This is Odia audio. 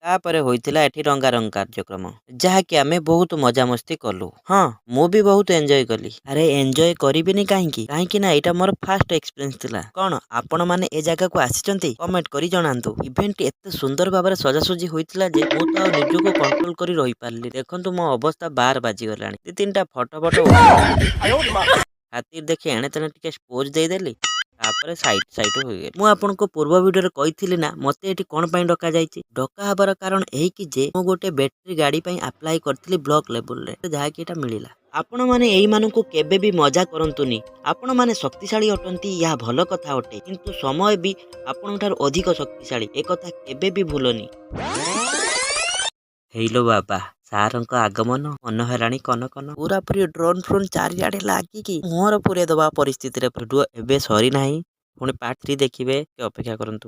ତାପରେ ହୋଇଥିଲା ଏଠି ରଙ୍ଗାରଙ୍ଗ କାର୍ଯ୍ୟକ୍ରମ, ଯାହାକି ଆମେ ବହୁତ ମଜାମସ୍ତି କଲୁ। ହଁ, ମୁଁ ବି ବହୁତ ଏନ୍ଜୟ କଲି। ଆରେ, ଏନ୍ଜୟ କରିବିନି କାହିଁକି? କାହିଁକି ନା ଏଇଟା ମୋର ଫାଷ୍ଟ ଏକ୍ସପିରିଏନ୍ସ ଥିଲା। କଣ ଆପଣମାନେ ଏ ଜାଗାକୁ ଆସିଛନ୍ତି? କମେଣ୍ଟ କରି ଜଣାନ୍ତୁ। ଇଭେଣ୍ଟ ଏତେ ସୁନ୍ଦର ଭାବରେ ସଜାସଜି ହୋଇଥିଲା ଯେ ମୁଁ ତ ଆଉ ନିଜକୁ କଣ୍ଟ୍ରୋଲ କରି ରହିପାରିଲି। ଦେଖନ୍ତୁ, ମୋ ଅବସ୍ଥା 12 ବାଜିଗଲାଣି। ଦି ତିନିଟା ଫଟୋ ଫଟୋ ଖାତିର ଦେଖି ଏଣେ ତେଣେ ଟିକେ ପୋଜ ଦେଇଦେଲି। ତାପରେ ସାଇଡ ସାଇଡ ହୋଇଗଲି। ମୁଁ ଆପଣଙ୍କୁ ପୂର୍ବ ଭିଡିଓରେ କହିଥିଲି ନା, ମତେ ଏଠି କଣ ପାଇଁ ଡକାଯାଇଛି? ଡକା ହବାର କାରଣ ଏହିକି ଯେ ମୁଁ ଗୋଟେ ବ୍ୟାଟେରୀ ଗାଡି ପାଇଁ ଆପ୍ଲାଏ କରିଥିଲି ବ୍ଲକ ଲେବୁଲରେ, ଯାହାକି ଏଇଟା ମିଳିଲା। ଆପଣମାନେ ଏଇମାନଙ୍କୁ କେବେ ବି ମଜା କରନ୍ତୁନି। ଆପଣମାନେ ଶକ୍ତିଶାଳୀ ଅଟନ୍ତି, ଏହା ଭଲ କଥା ଅଟେ, କିନ୍ତୁ ସମୟ ବି ଆପଣଙ୍କ ଠାରୁ ଅଧିକ ଶକ୍ତିଶାଳୀ, ଏକଥା କେବେ ବି ଭୁଲନି। ହେଇଲୋ ବାବା, ସାରଙ୍କ ଆଗମନ! ମନ ହେଲାଣି କନ କନ। ପୁରାପୁରି ଡ୍ରୋନ୍ ଫ୍ରୋନ୍ ଚାରିଆଡେ ଲାଗିକି ମୁହଁରେ ପୁରେଇ ଦବା ପରିସ୍ଥିତିରେ। ଭିଡିଓ ଏବେ ସରିନାହିଁ, ପୁଣି ପାର୍ଟ 3 ଦେଖିବେ। ଅପେକ୍ଷା କରନ୍ତୁ।